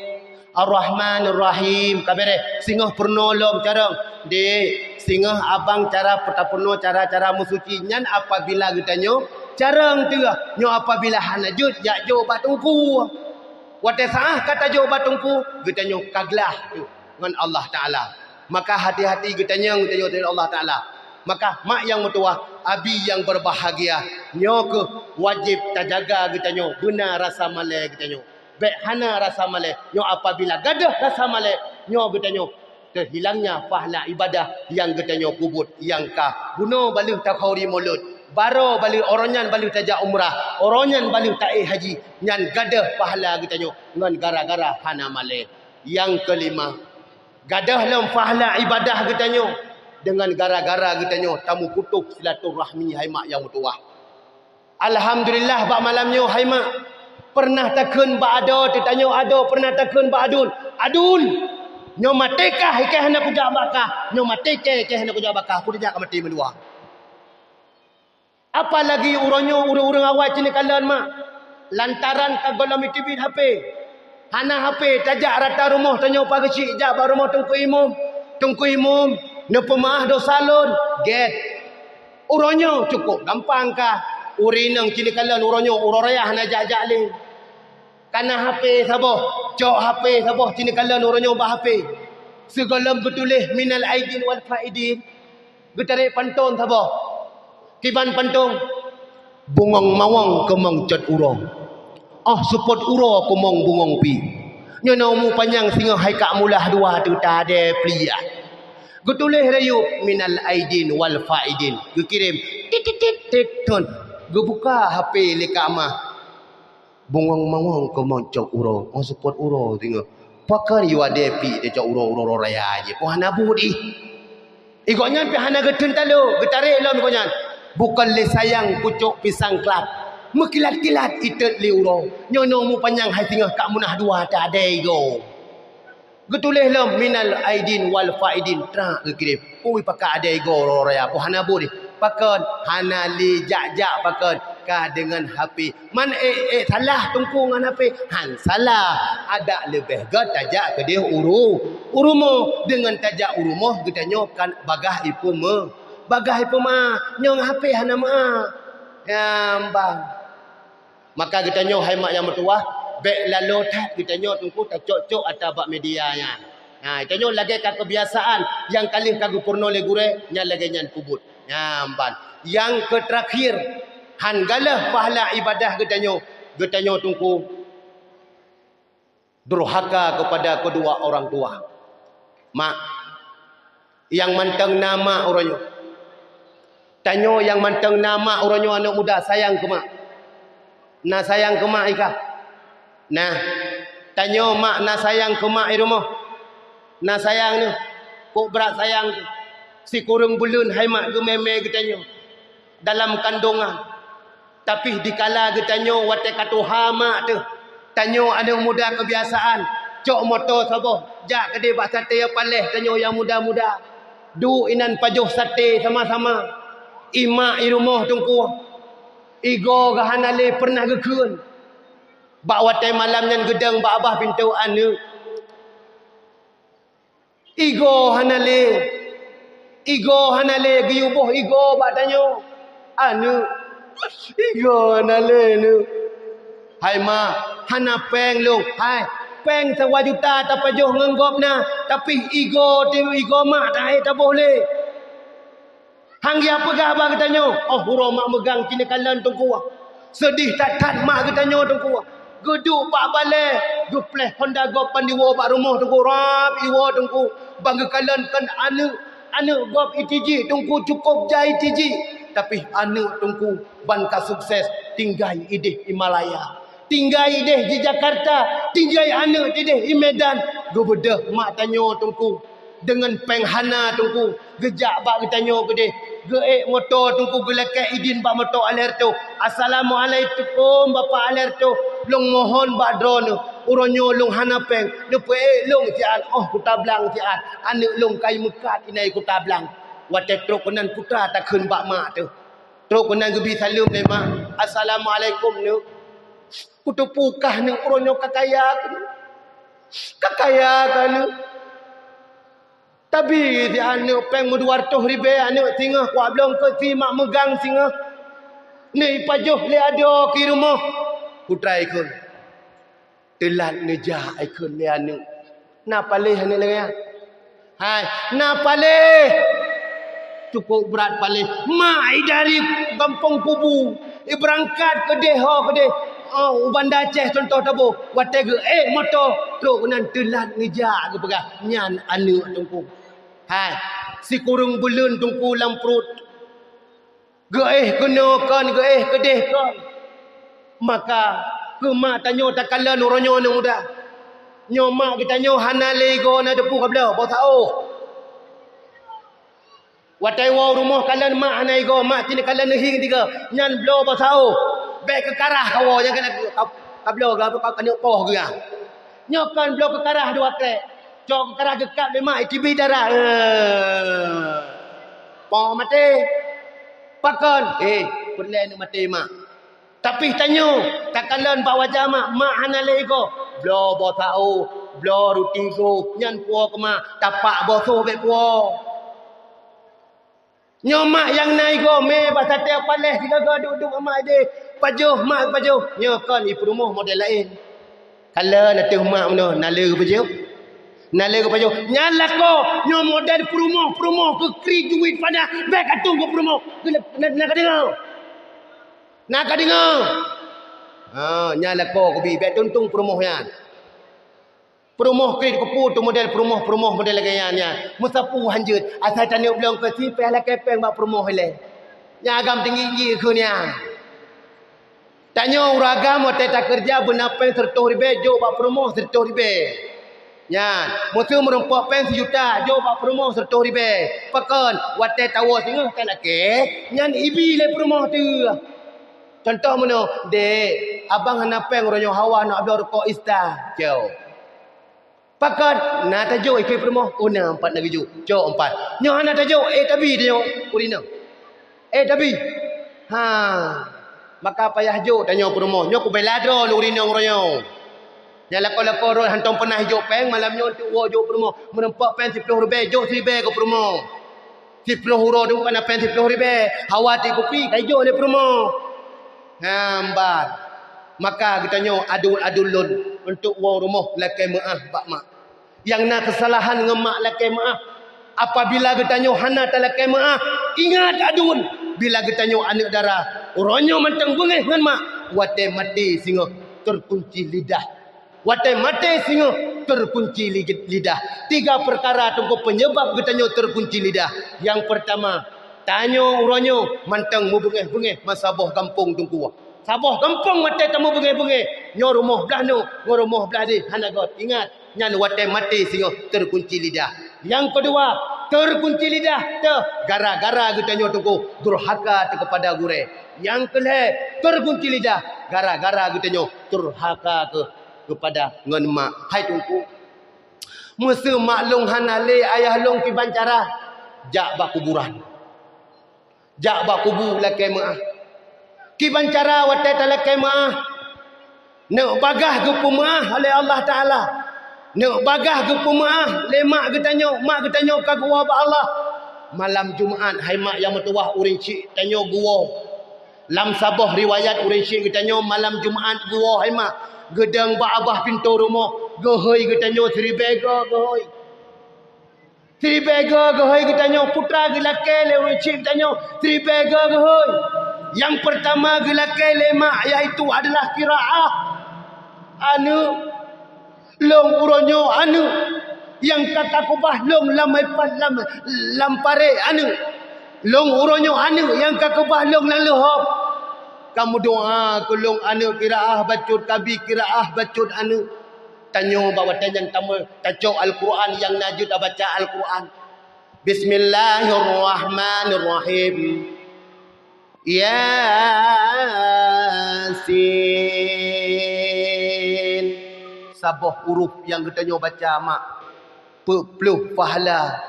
Arrahmanirrahim. Ka bereh. Singoh peurunoe lom carông. Dek, singoh abang cara tapeurunoe cara-cara meusuci nyan apabila geutanyoe carông teuh. Nyoe apabila hana jeuet jak jok bak teungku. Watèe saah ka tajok bak teungku, geutanyoe ka glah teuh ngon Allah Taala. Maka hati-hati geutanyong, geutanyong lé Allah Taala. Maka mak nyang meutuwah, abi nyang berbahagia, nyoe keuh wajéb tajaga geutanyoe, beuna rasa malèe geutanyoe. Bèk hana rasa malèe. Nyoe apabila gadôh rasa malèe, nyoe geutanyoe teuhilangnya pahala ibadah nyang geutanyoe peubuet nyang ka bunoe baleuh takhauri mulod, baroe baleuh uroe nyan baleuh tajak umrah, uroe nyan baleuh taék haji, nyan gadôh pahala geutanyoe ngon gara-gara hana malèe. Nyang keulima, gadôh lom pahala ibadah geutanyoe deungon gara-gara geutanyoe tamuputôh silaturahmi hai mak nyang meutuwah. Alhamdulillah bak malam nyoe hai mak, pernah takheun bak adoe teuh tanyoe adoe, pernah takheun bak aduen, "Aduen, nyoe maté kah ikèe hana kujak bak kah, nyoe maté ikèe ikèe hana kujak bak kah, kujak ka maté mandua." Apalagi uroe nyoe ureueng-ureueng awai cit neukalon mak, lantaran ka gohlom jiteubiet H P. Hana H P, tajak rata rumoh tanyoe pageusik jak bak rumoh teungku imum. Teungku imum, neupeumeu'ah dosa lôn, gèt. Uroe nyoe cukôp gampang kah. Ureueng inong cit neukalon uroe nyoe, uroe raya hana jak-jak lé. Kana H P saboh, cok H P saboh cit neukalon uroe nyoe bak H P. Sigohlom geutuléh minal aidin wal faidin. Geutarek pantôn saboh. Kiban pantôn, bungong mawöng keumong cot uroe. Óh seupôt uroe keumong bungong pih. Nyoe na umu panyang singoh hai ka mulah dua teuh tadè pliah. Geutuléh rayeuk minal aidin wal faidin. Geukirém tit tit tit tit thon. Geubuka H P lé Kak Mah. Bungong mawöng keumong cok uroe, óh seupôt uroe singoh. Pakon yue adè pih teucok uroe-uroe raya jih, oh hana buet ih. Ih gobnyan pih hana geutheun talo, geutarek lom gobnyan. Bukon lé sayang pucok pisang klat, meukilat-kilat itot lé uroe. Nyoe na umu panyang hai singoh ka munah dua teuh adè igoe. Geutuléh lom minal aidin wal faidin, trak geukirém. Ui, pakat adè igoe uroe raya, oh hana buet ih. Pakon? Hana lé jak-jak pakon? Ka deungon H P. Man ék, ék salah teungku ngon H P? Han salah. Adak leubeh göt tajak keudeh u ru-, u rumoh. Deungon tajak u rumoh geutanyoe kan bagaih ipeumeu-, bagaih ipeumeu'ah. Nyoe ngon H P hana meu'ah. Nyang ban. Maka geutanyoe hai mak nyang meutuwah, bèk laloe that geutanyoe teungku tacok-cok ata bak media nyan. Ha, geutanyoe lagèe ka keubiasaan nyang ka lheueh ka geupeurunoe lé gurèe, nyan lagèe nyan peubuet. Nyang ban. Nyang keuterakhir, han galeh pahala ibadah geutanyoe, geutanyoe Teungku durhaka kepada kedua orang tua. Mak, nyang mantong na mak uroe nyoe. Tanyoe nyang mantong na mak uroe nyoe aneuk muda sayang keu mak. Na sayang keu mak i kah? Nah, tanyoe mak na sayang keu mak i rumoh. Na sayang nyoe, kok brat sayang tu. Sikureueng buleuen hai mak geumé-mé geutanyoe dalam kandongan. Tapi dikala geutanyoe watée ka tuha mak teuh, tanyoe aneuk muda keubiasaan cok moto saboh jak keudeh bak saté paléh tanyoe nyang muda-muda. Duek inan pajoh saté sama-sama. I mak i rumoh Teungku, igoe geuh hana lé pernah geukheun. Bak watée malam nyan geudong bak babah pintoe aneuk. Igoe hana lé. Igoe hana lé, geuyue boh igoe bak tanyoe. Aneuk, igoe hana lé, neuk. Hai ma, hana péng lôn. Hai, péng sawa juta tapajoh ngon gob na, tapi igoe ti-, igoe mak tahe taboh lé. Han geupeugah bak geutanyoe, oh, uroe mak meugang cit neukalon Teungku. Seudeh that-that mak geutanyoe Teungku. Geuduek bak balée, geupléh honda gob ban diwoe bak rumoh Teungku, rab iwoe Teungku. Ban geukalon kon aneuk, aneuk gob itijik Teungku, cukôp jai itijik. Tapi aneuk Teungku ban ka sukses, tinggai ideh i Malaya. Tinggai ideh di Jakarta, tinggai aneuk ideh i Medan. Geubeudôh mak tanyoe Teungku. Deungon péng hana Teungku, geujak bak geutanyoe keudeh. Geuék moto Teungku, geulakée idin bak moto alèh reutôh. "Assalamualaikum Bapak alèh reutôh. Lôn mohon bak droeneuh, uroe nyoe lôn hana péng. Neupeuék lôn siat, oh, kuta blang siat. Aneuk lôn kai meukat inai kuta blang." Watée trok keunan kuta takheun bak mak teuh. Trok keunan geubi saleuem lé mak. "Assalamualaikum, neuk." Kuteupeu kah neuk uroe nyoe ka kaya keuh. Ka kaya keuh neuk. Tabi di aneuk péng meudua reutôh ribée aneuk singoh kuak blong keu si mak meugang singoh. Neuk ipajoh lé adoe keu rumoh. Putra ikheun. Teulat neujak ikheun lé aneuk. Na paléh aneuk lagée nyan? Hai, na paléh! Cukôp brat paléh. Mak idari gampông kubu. Ibeurangkat keudeh ho keudeh. Oh, u Banda Aceh contoh taboh. Watée geuék moto, trok nan teulat neujak geupeugah, "Nyan aneuk Teungku." Hai, sikureueng buleuen Teungku lam pruet. Geuéh keunoe kon, geuéh keudeh kon. Maka, keu mak tanyoe takalon uroe nyoe aneuk muda. Nyoe mak geutanyoe hana lé igoe na teupeu ka bloe, boh saôh. Watée woe rumoh kalon mak hana igoe, mak cit kalon neuhieng tiga. Nyan bloe boh saôh. Bék keukarah kawoe, nyang kana ka, ka bloe ka, ka, ka neuk poh geuh. Nyoe kon bloe keukarah dua krek. Cok keukarah geukab lé mak, itibih darah. Eh. Poh maté. Pakon? Eh, peureulée neuk maté mak. Tapi tanyoe, takalon bak wajah mak, mak hana lé igoe. Bloe boh saôh, bloe ruti soh, nyan puwoe keu mak, tapak boh soh bék puwoe. Nyoe mak nyang na igoe, mé bak saté paléh sigoe duek-duek mak ideh. Pajoh mak pajoh, nyoe kon ipeurumoh model laén. Kalon ateueh mak meunoe, na lé geupajoh. Na lé geupajoh. Nyan lakoe, nyoe model peurumoh-peurumoh keu kri juet padah, bék ka tueng keu peurumoh. Na, na ka deungoe? Na ka deungoe? Ha, nyan lakoe keubi, bék tueng-tueng peurumoh nyan. Peurumoh kri keupeue tu model peurumoh-peurumoh model lagée nyan, nyan. Meusapeue hanjeuet, asai taneuk blong keu sipéh lakée péng bak peurumoh ilée. Nyan agam tinggi-tinggi keu nyan. Tanyoe ureueng agam watée takeureuja beuna péng sireutôh ribée jok bak peurumoh sireutôh ribée. Nyan, meuseu meurumpok péng sijuta jok bak peurumoh sireutôh ribée. Pakon, watée tawoe singoh ka lakée, nyan ibi lé peurumoh teuh. Contoh meunoe, "Dek, abang hana péng uroe nyoe hawa nak bloe rukok Ista." Jok. Pakon, na tajok ikeu peurumoh, oh na empat na geujok. Jok empat. Nyoe hana tajok, eh tabi tanyoe ureueng inong. Eh tabi. Ha. Maka payah jok tanyoe peurumoh. Nyoe kubela droe lôn ureueng inong uroe nyoe. Nyang lakoe-lakoe rot hantom peunah jok péng, malam nyoe teuk woe jok peurumoh. Meurumpok péng siploh ribée, jok siribée keu peurumoh. Siploh uroe teuk kana péng siploh ribée, hawa ti kupi ka jok lé peurumoh. Nyan ban. Maka geutanyoe aduen-aduen lôn untuk woe rumoh lakée meuáh bak mak. Nyang na keusalahan ngon mak lakée meuáh. Apabila geutanyoe hana talakée meuáh, ingat aduen. Bila geutanyoe aneuëk dara, uroe nyoe mantong beungéh ngon mak, watée maté singoh teukunci lidah. Watée maté singoh teukunci li-, lidah. Tiga peukara teungku peunyeubab geutanyoe teukunci lidah. Nyang peurtama, tanyoe uroe nyoe mantong meubeungéh-beungéh masa boh gampông teungku. Saboh gampông watée tameubeungéh-beungéh, nyoe rumoh blah nyoe, ngon rumoh blah deh hana göt. Ingat, nyan watée maté singoh teukunci lidah. Nyang keudua, teukunci lidah teuh gara-gara geutanyoe teungku durhaka teuh keupada gurée. Nyang keulhée, teukunci lidah gara-gara geutanyoe durhaka keu, keupada ngon mak. Hai teungku, meuseu mak lôn hana lé, ayah lôn kiban cara, jak bak kuburan. Jak bak kubu lakée meuáh. Kiban cara watée talakée meuáh, neuk bagaih geupeumeuáh lé Allah Taala. Neuk bagaih geupeumeuáh lé mak geutanyoe, mak geutanyoe ka geuwoe bak Allah. Malam Jumat hai mak nyang meutuwah ureuëng syik tanyoe geuwoe. Lam saboh riwayat ureuëng syik geutanyoe malam Jumat geuwoe hai mak. Geudong bak babah pintoe rumoh, geuhôi geutanyoe siribée goe geuhôi. Siribée goe geuhôi geutanyoe, putra geulakée lé ureuëng syik geutanyoe, siribée goe geuhôi. Nyang peurtama geulakée lé mak, yaitu adalah qiraah. Aneuëk, lôn uroe nyoe aneuëk nyang ka takeubah lôn lam ipat lam, lam parek aneuëk. Lôn uroe nyoe aneuëk nyang ka keubah lôn lam leuhop. Ka meudoá keu lôn aneuëk qiraah bacut, ka bi qiraah bacut aneuëk. Tanyoe bak watée nyan tameu tacok Al-Qur'an nyang na jeuet tabaca Al-Qur'an. Bismillahirrahmanirrahim. Yasin. Saboh huruf nyang geutanyoe baca mak, peuet ploh pahala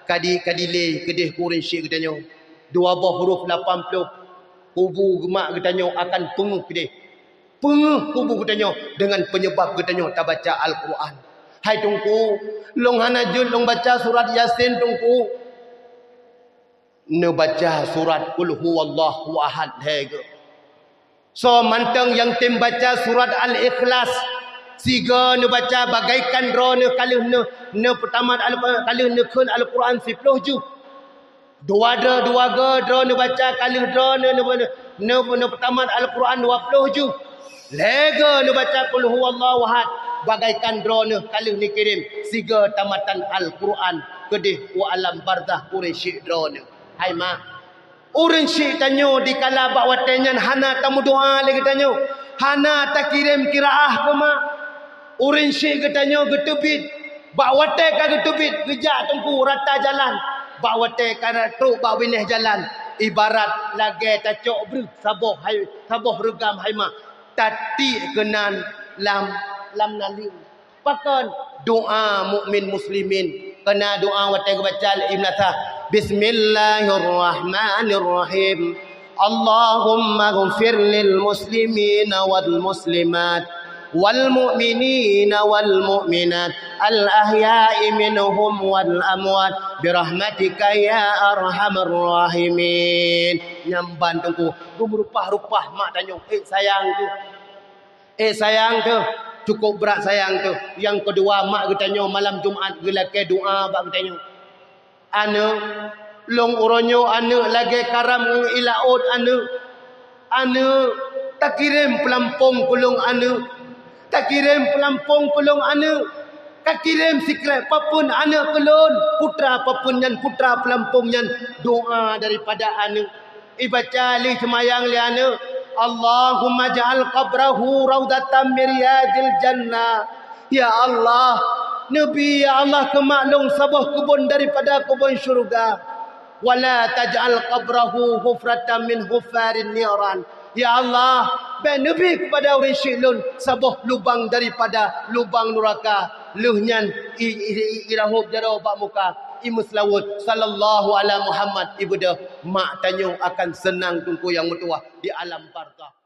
ka di, ka dilée keudeh keu ureuëng syik geutanyoe. Dua boh huruf lapan ploh, kubu geumak geutanyoe akan peungeuh keudeh. Peungeuh kubu geutanyoe deungon peunyeubab geutanyoe tabaca Al-Qur'an. Hai teungku, lôn hana jeuet lôn baca surat Yasin teungku. Neubaca surat Qul Huwallahu Ahad lhée goe. Soe mantong nyang tem baca surat Al-Ikhlas, sigoe neubaca bagaikan droeneuh ka lheueh neu-, neupeutamat Al-, ka lheueh neukheun Al-Qur'an siploh juh. Dua droe, dua goe droe neubaca ka lheueh droeneuh neu-, neu-, neupeutamat Al-Qur'an dua ploh juh. Lhée goe neubaca Qul Huwallahu Ahad, bagaikan droeneuh ka lheueh neukirém sigoe tamatan Al-Qur'an keudeh u alam barzakh ureuëng syik droeneuh. Hai mak, ureuëng syik tanyoe dikala bak watée nyan hana tameudoá lé geutanyoe, hana takirém qiraah keu mak. Ureuëng syik geutanyoe geuteubiet, bak watée ka geuteubiet geujak teungku rata jalan, bak watée ka trok bak binéh jalan, ibarat lagée tacok breuh saboh hai, saboh reugam hai mak, tatiek keunan lam, lam naleueng. Pakon? Doá mukmin muslimin. Keunan doá watée geubaca lé Ibn Athah, Bismillahirrahmanirrahim. Allahumma ghfir lil muslimina wal muslimat, wal mu'minina wal mu'minat, al ahya'i minhum wal amwat, birahmatika ya arhamar rahimin. Nyan ban teungku, geumeurupah-rupah mak tanyoe, eh sayang tu. Eh sayang teuh, cukup brat sayang teuh. Nyang keudua, mak geutanyoe malam Jumat geulakée doá bak geutanyoe. Aneuëk, lôn uroe nyoe aneuëk lagée karam ngon ié laôt aneuëk. Aneuëk, takirém peulampong keu lôn aneuëk. Takirém peulampong keu lôn aneuëk. Takirém sikrek papeuen aneuëk keu lôn. Putra papeuen nyan, putra peulampong nyan, doá daripada aneuëk. Ibaca lé seumayang lé aneuëk, Allahumma ja'al qabrahu raudatan min riyadil jannah. Ya Allah, neubi ya Allah keu mak lôn saboh keubon daripada keubon syeuruga. Wala taj'al qabrahu hufratan min hufarin niran. Ya Allah, bék neubi keupada ureuëng syik lôn saboh lubang daripada lubang nuraka. Lheueh nyan i, i, i, irahôb jaroe bak muka, imeuseulaweuet, sallallahu ala Muhammad, ibeudôh. Mak tanyoe akan seunang teungku nyang meutuwah di alam barzakh.